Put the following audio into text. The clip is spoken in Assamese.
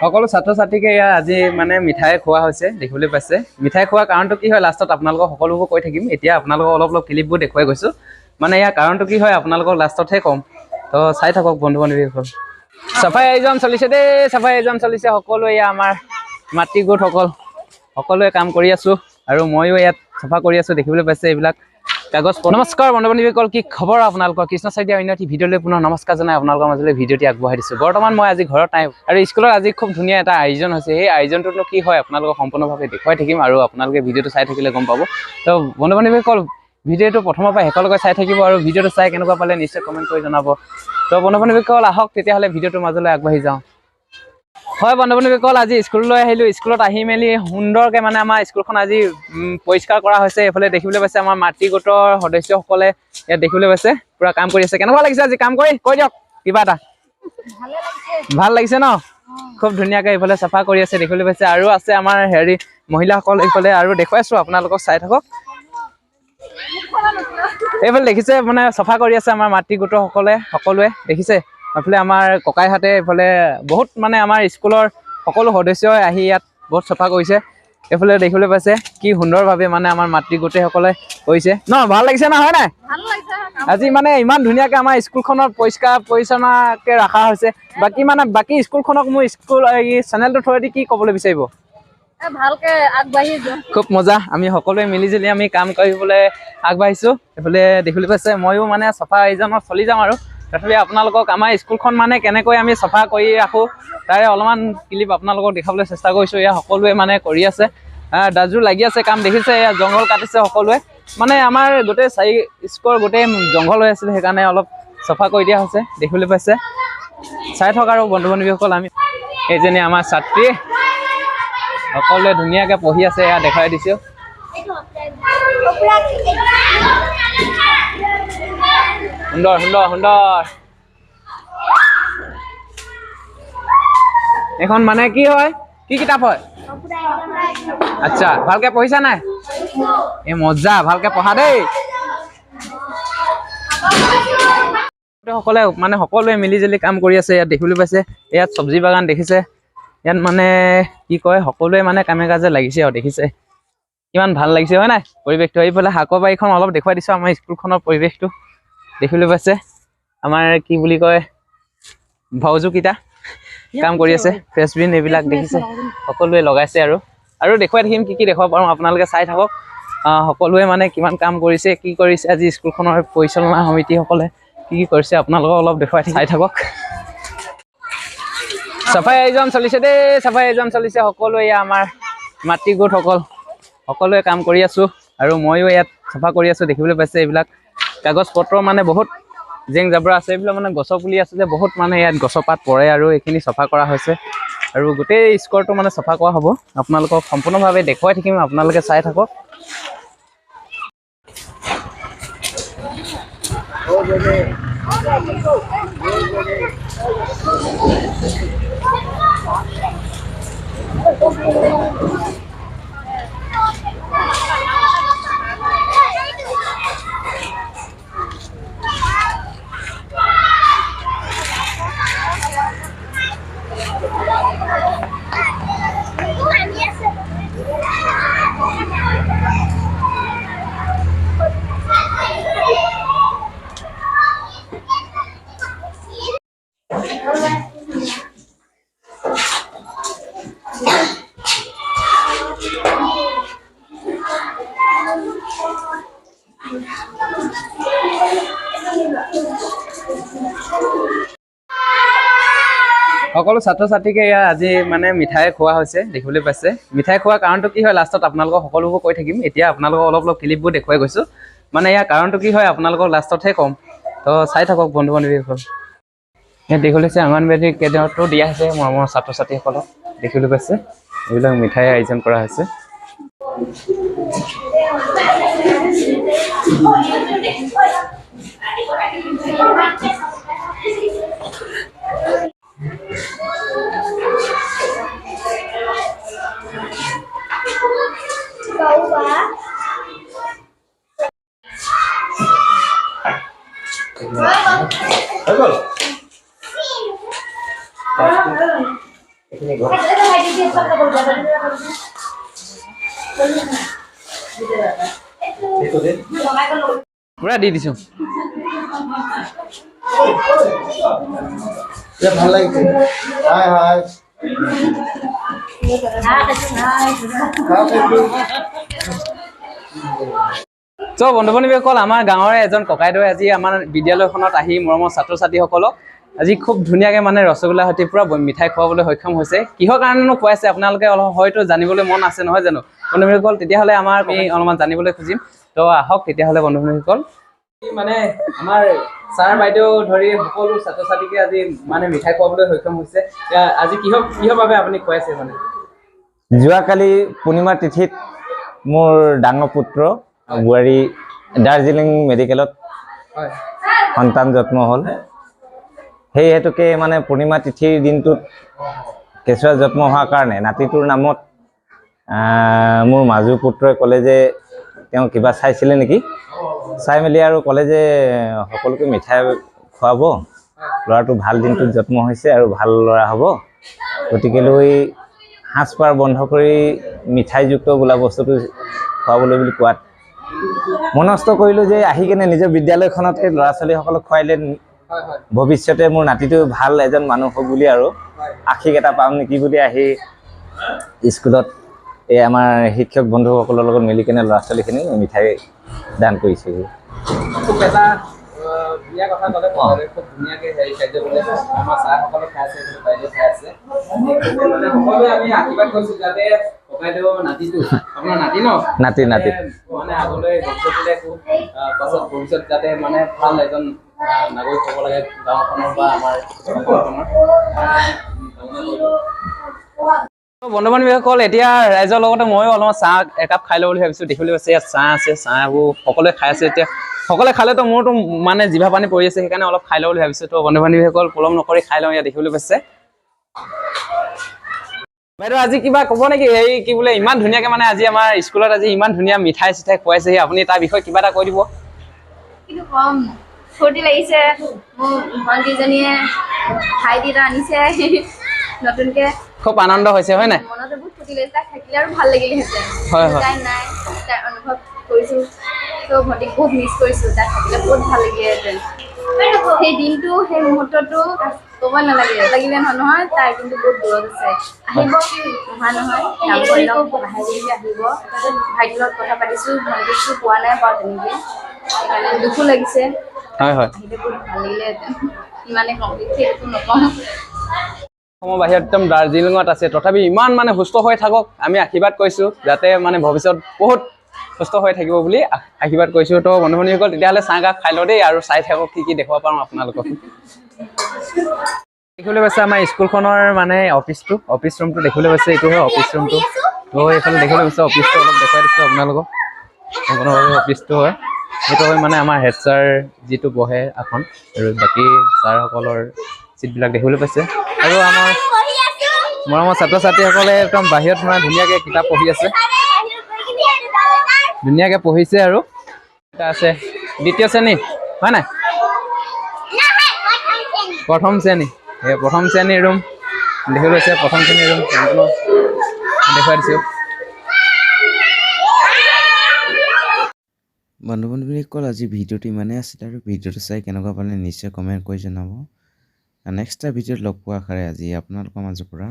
সকলো ছাত্ৰ ছাত্ৰীকে ইয়াত আজি মানে মিঠাই খোৱা হৈছে, দেখিবলৈ পাইছে। মিঠাই খোৱাৰ কাৰণটো কি হয় লাষ্টত আপোনালোকক সকলোবোৰ কৈ থাকিম। এতিয়া আপোনালোকক অলপ অলপ ক্লিপবোৰ দেখুৱাই গৈছোঁ, মানে ইয়াৰ কাৰণটো কি হয় আপোনালোকক লাষ্টতহে ক'ম। তো চাই থাকক বন্ধু বান্ধৱীসকল। চাফাই আয়োজন চলিছে দেই, চাফাই আয়োজন চলিছে। সকলোৱে এয়া আমাৰ মাতৃগোটসকল সকলোৱে কাম কৰি আছোঁ আৰু ময়ো ইয়াত চাফা কৰি আছোঁ, দেখিবলৈ পাইছে এইবিলাক কাগজ। নমস্কাৰ বন্ধু বান্ধৱীসকল, কি খবৰ আপোনালোকৰ? কৃষ্ণ চাইদিয়া অন্য এটি ভিডিঅ'লৈ পুনৰ নমস্কাৰ জনাই আপোনালোকৰ মাজলৈ ভিডিঅ'টি আগবঢ়াই দিছোঁ। বৰ্তমান মই আজি ঘৰত নাই আৰু স্কুলত আজি খুব ধুনীয়া এটা আয়োজন হৈছে। সেই আয়োজনটোনো কি হয় আপোনালোকক সম্পূৰ্ণভাৱে দেখুৱাই থাকিম আৰু আপোনালোকে ভিডিঅ'টো চাই থাকিলে গম পাব। তো বন্ধু বান্ধৱীসকল, ভিডিঅ'টো প্ৰথমৰ পৰা শেষলৈকে চাই থাকিব আৰু ভিডিঅ'টো চাই কেনেকুৱা পালে নিশ্চয় কমেণ্ট কৰি জনাব। তো বন্ধু বান্ধৱীসকল, আহক তেতিয়াহ'লে ভিডিঅ'টোৰ মাজলৈ আগবাঢ়ি যাওঁ। হয় বন্ধু বান্ধৱীসকল, আজি স্কুললৈ আহিলোঁ। স্কুলত আহি মেলি সুন্দৰকৈ মানে আমাৰ স্কুলখন আজি পৰিষ্কাৰ কৰা হৈছে। এইফালে দেখিবলৈ পাইছে আমাৰ মাতৃগোটৰ সদস্যসকলে ইয়াত দেখিবলৈ পাইছে পূৰা কাম কৰি আছে। কেনেকুৱা লাগিছে আজি কাম কৰি, কৈ দিয়ক কিবা এটা। ভাল লাগিছে ন? খুব ধুনীয়াকৈ এইফালে চাফা কৰি আছে, দেখিবলৈ পাইছে। আৰু আছে আমাৰ হেৰি মহিলাসকল এইফালে, আৰু দেখুৱাইছোঁ আপোনালোকক, চাই থাকক। এইফালে দেখিছে মানে চাফা কৰি আছে আমাৰ মাতৃগোটৰসকলে, সকলোৱে দেখিছে। এইফালে আমাৰ ককাইহঁতে এইফালে বহুত মানে আমাৰ স্কুলৰ সকলো সদস্যই আহি ইয়াত বহুত চাফা কৰিছে। এইফালে দেখিবলৈ পাইছে কি সুন্দৰভাৱে মানে আমাৰ মাতৃগোটেসকলে কৰিছে ন। ভাল লাগিছে ন? হয় নাই? আজি মানে ইমান ধুনীয়াকৈ আমাৰ স্কুলখনৰ পৰিষ্কাৰ পৰিচ্ছন্নকৈ ৰখা হৈছে। বাকী মানে বাকী স্কুলখনক মোৰ স্কুল এই চেনেলটো থ্ৰুৱেদি কি ক'বলৈ বিচাৰিব? ভালকে আগবাঢ়ি যোৱা। খুব মজা, আমি সকলোৱে মিলিজুলি আমি কাম কৰিবলৈ আগবাঢ়িছোঁ। এইফালে দেখিবলৈ পাইছে ময়ো মানে চফা আয়োজনত চলি যাওঁ আৰু তথাপি আপোনালোকক আমাৰ স্কুলখন মানে কেনেকৈ আমি চফা কৰি ৰাখোঁ তাৰে অলপমান ক্লিপ আপোনালোকক দেখাবলৈ চেষ্টা কৰিছোঁ। এয়া সকলোৱে মানে কৰি আছে, দাজো লাগি আছে কাম, দেখিছে এয়া জংঘল কাটিছে সকলোৱে। মানে আমাৰ গোটেই চাৰি স্কুলৰ গোটেই জংঘল হৈ আছিলে, সেইকাৰণে অলপ চফা কৰি দিয়া হৈছে, দেখিবলৈ পাইছে। চাই থওক আৰু বন্ধু বান্ধৱীসকল, আমি এইজনী আমাৰ ছাত্ৰী, সকলোৱে ধুনীয়াকৈ পঢ়ি আছে, এয়া দেখুৱাই দিছোঁ। সুন্দৰ সুন্দৰ সুন্দৰ। এইখন মানে কি হয়, কি কিতাপ হয়? আচ্ছা, ভালকে পঢ়িছা নাই? এই মজা, ভালকে পঢ়া দেই। সকলে মানে সকলোৱে মিলিজুলি কাম কৰি আছে ইয়াত, দেখিবলৈ পাইছে। ইয়াত চব্জি বাগান দেখিছে, ইয়াত মানে কি কয় সকলোৱে মানে কামে কাজে লাগিছে আৰু দেখিছে কিমান ভাল লাগিছে, হয় নাই পৰিৱেশটো। এইফালে শাকৰ বাৰীখন অলপ দেখুৱাই দিছোঁ, আমাৰ স্কুলখনৰ পৰিৱেশটো দেখিবলৈ পাইছে। আমাৰ কি বুলি কয় ভাউজুকেইটা কাম কৰি আছে, ফ্ৰেচবিন এইবিলাক দেখিছে সকলোৱে লগাইছে। আৰু আৰু দেখুৱাই থাকিম কি কি দেখুৱাব পাৰোঁ, আপোনালোকে চাই থাকক। সকলোৱে মানে কিমান কাম কৰিছে, কি কৰিছে আজি স্কুলখনৰ পৰিচালনা সমিতিসকলে কি কি কৰিছে আপোনালোকক অলপ দেখুৱাই চাই থাকক। চাফাই আয়োজন চলিছে দেই, চাফাই আয়োজন চলিছে। সকলোৱে এয়া আমাৰ মাতৃগোটসকল সকলোৱে কাম কৰি আছোঁ আৰু ময়ো ইয়াত চাফা কৰি আছোঁ, দেখিবলৈ পাইছে। এইবিলাক কাগজ পত্ৰ মানে বহুত জেং জাবৰা আছে, এইবিলাক মানে গছৰ পুলি আছে যে বহুত মানে ইয়াত গছৰ পাত পৰে আৰু এইখিনি চফা কৰা হৈছে। আৰু গোটেই স্কৰটো মানে চফা কৰা হ'ব, আপোনালোকক সম্পূৰ্ণভাৱে দেখুৱাই থাকিম, আপোনালোকে চাই থাকক। সকলো ছাত্ৰ ছাত্ৰীকে ইয়াত আজি মানে মিঠাই খোৱা হৈছে, দেখিবলৈ পাইছে। মিঠাই খোৱাৰ কাৰণটো কি হয় লাষ্টত আপোনালোকক সকলোবোৰ কৈ থাকিম। এতিয়া আপোনালোকক অলপ অলপ ক্লিপবোৰ দেখুৱাই গৈছোঁ, মানে ইয়াৰ কাৰণটো কি হয় আপোনালোকক লাষ্টতহে ক'ম। তো চাই থাকক বন্ধু বান্ধৱীসকল। ইয়াত দেখিবলৈ পাইছে অংগনবাড়ী কেন্দ্ৰতো দিয়া হৈছে মৰমৰ ছাত্ৰ ছাত্ৰীসকলক, দেখিবলৈ পাইছে। এইবিলাক মিঠাই আয়োজন কৰা হৈছে। হৈ গ'ল। পুৰা দি দিছোঁ। ভাল লাগিছে। হাই হাই। চ' বন্ধু বান্ধৱীসকল, আমাৰ গাঁৱৰে এজন ককাইদেৱে আজি আমাৰ বিদ্যালয়খনত আহি মৰমৰ ছাত্ৰ ছাত্ৰীসকলক আজি খুব ধুনীয়াকৈ মানে ৰসগোল্লা সৈতে পূৰা মিঠাই খুৱাবলৈ সক্ষম হৈছে। কিহৰ কাৰণেনো খুৱাইছে আপোনালোকে অলপ হয়তো জানিবলৈ মন আছে, নহয় জানো বন্ধু বান্ধৱীসকল? তেতিয়াহ'লে আমাৰ আমি অলপমান জানিবলৈ খুজিম। তো আহক তেতিয়াহ'লে বন্ধু বান্ধৱীসকল, মানে আমাৰ ছাৰ বাইদেউ ধৰি সকলো ছাত্ৰ ছাত্ৰীকে আজি মানে মিঠাই খুৱাবলৈ সক্ষম হৈছে। এতিয়া আজি কিহৰ কিহৰ বাবে আপুনি খুৱাইছে মানে? যোৱাকালি পূৰ্ণিমা তিথিত মোৰ ডাঙৰ পুত্ৰ বোৱাৰী দাৰ্জিলিং মেডিকেলত সন্তান জন্ম হ'ল। সেই হেতুকে মানে পূৰ্ণিমা তিথিৰ দিনটোত কেঁচুৱা জন্ম হোৱাৰ কাৰণে নাতিটোৰ নামত মোৰ মাজু পুত্ৰই ক'লে যে তেওঁ কিবা চাইছিলে নেকি, চাই মেলি আৰু ক'লে যে সকলোকে মিঠাই খুৱাব, ল'ৰাটো ভাল দিনটোত জন্ম হৈছে আৰু ভাল ল'ৰা হ'ব, গতিকে লৈ সাজপাৰ বন্ধ কৰি মিঠাইযুক্ত বোলা বস্তুটো খুৱাবলৈ বুলি কোৱাত মনস্থ কৰিলোঁ যে আহি কেনে নিজৰ বিদ্যালয়খনতে ল'ৰা ছোৱালীসকলক খুৱাইলে ভৱিষ্যতে মোৰ নাতিটো ভাল এজন মানুহ হওক বুলি আৰু আশীষ এটা পাম নেকি বুলি আহি স্কুলত এই আমাৰ শিক্ষক বন্ধুসকলৰ লগত মিলি কেনে ল'ৰা ছোৱালীখিনিক মিঠাই দান কৰিছোঁহি। খুব এটা ধুনীয়া কথা ক'লে, খুব ধুনীয়াকে হেৰি কাৰ্য কৰিলে। আমাৰ ছাৰসকলে খাই আছে, এইফালে বাইদেউ খাই আছে। মানে সকলোৱে আমি আশীৰ্বাদ কৰিছোঁ যাতে ককাইদেউ নাতিটো, আপোনাৰ নাতি ন? নাতি, নাতি। মানে আগলৈ ভৱিষ্যতলৈ খুব পাছত ভৱিষ্যত যাতে মানে ভাল এজন নাগৰিক হ'ব লাগে গাঁওখনৰ বা আমাৰ অসমখনৰ। কামনা কৰিলোঁ। বন্ধু বান্ধৱীসকল, এতিয়া ৰাইজৰ লগতে ময়ো অলপমান চাহ একাপ খাই ল'ব বুলি ভাবিছোঁ। দেখিবলৈ পাইছে ইয়াত চাহ আছে, চাহবোৰ সকলোৱে খাই আছে। এতিয়া সকলোৱে খালেতো মোৰতো মানে জিভা পানী পৰি আছে, সেইকাৰণে অলপ খাই ল'ব বুলি ভাবিছোঁ। তো বন্ধু বান্ধৱীসকল, পলম নকৰি খাই লওঁ। ইয়াত দেখিবলৈ পাইছে। বাইদেউ, আজি কিবা ক'ব নেকি? এই কি বোলে ইমান ধুনীয়াকে মানে আজি আমাৰ স্কুলত আজি ইমান ধুনীয়া মিঠাই চিঠাই খুৱাইছেহি, আপুনি তাৰ বিষয়ে কিবা এটা কৈ দিব। কিন্তু কম ফূৰ্তি লাগিছে। মোৰ ভণ্টিজনীয়ে ভাইটি এটা আনিছে নতুনকে। খুব আনন্দ হৈছে, হয় নাই? মনতে বহুত ফূৰ্তি লাগিছে। তাই থাকিলে আৰু ভাল লাগিলেহেঁতেন। হয়, হয়। তাই নাই, তাই অনুভৱ কৰিছোঁ। ত' ভণ্টিক বহুত মিছ কৰিছোঁ। তাই থাকিলে বহুত ভাল লাগিলেহেঁতেন। সেই দিনটো, সেই মুহূৰ্তটো ক'ব নালাগে, লাগিলে নহয় নহয়। তাই কিন্তু বহুত দূৰত আছে, আহিব নোহোৱা নহয়। কাম কৰি লওক, লাহে ধীৰে আহিব। ভাইটিৰ লগত কথা পাতিছোঁ, ভণ্টিকটো পোৱা নাই বাৰু তেনেকে, সেইকাৰণে দুখো লাগিছে। হয় হয়। আহিলে বহুত ভাল লাগিলেহেঁতেন। ইমানে কওঁ, বিশেষ একো নকওঁ। অসমৰ বাহিৰত একদম দাৰ্জিলিঙত আছে, তথাপি ইমান মানে সুস্থ হৈ থাকক আমি আশীৰ্বাদ কৰিছোঁ, যাতে মানে ভৱিষ্যত বহুত সুস্থ হৈ থাকিব বুলি আশীৰ্বাদ কৰিছোঁ। তো বন্ধু বান্ধৱীসকল, তেতিয়াহ'লে চাহকাপ খাই লওঁ দেই, আৰু চাই থাকক কি কি দেখুৱাব পাৰোঁ আপোনালোকক। দেখিবলৈ পাইছে আমাৰ স্কুলখনৰ মানে অফিচটো, অফিচ ৰুমটো দেখিবলৈ পাইছে। এইটো হয় অফিচ ৰুমটো। তো এইফালে দেখিবলৈ পাইছে অফিচটো, অলপ দেখুৱাই দিছোঁ আপোনালোকক। সম্পূৰ্ণভাৱে অফিচটো হয় সেইটো হয় মানে আমাৰ হেড ছাৰ যিটো বহে আসন, আৰু বাকী ছাৰসকলৰ চিটবিলাক দেখিবলৈ পাইছে। আৰু আমাৰ মৰমৰ ছাত্ৰ ছাত্ৰীসকলে একদম বাহিৰত মানে ধুনীয়াকৈ কিতাপ পঢ়ি আছে, ধুনীয়াকৈ পঢ়িছে। আৰু এটা আছে দ্বিতীয় শ্ৰেণী, হয় নাই? প্ৰথম শ্ৰেণী, এই প্ৰথম শ্ৰেণীৰ ৰুম দেখিবলৈ পাইছে। প্ৰথম শ্ৰেণীৰ ৰুম সম্পূৰ্ণ দেখুৱাই দিছোঁ। বন্ধু বান্ধৱীসকল, আজি ভিডিঅ'টো ইমানেই আছিলে আৰু ভিডিঅ'টো চাই কেনেকুৱা পালে নিশ্চয় কমেণ্ট কৰি জনাব। নেক্সট এটা ভিডিঅ'ত লগ পোৱাৰ আশাৰে আজি আপোনালোকৰ মাজৰ পৰা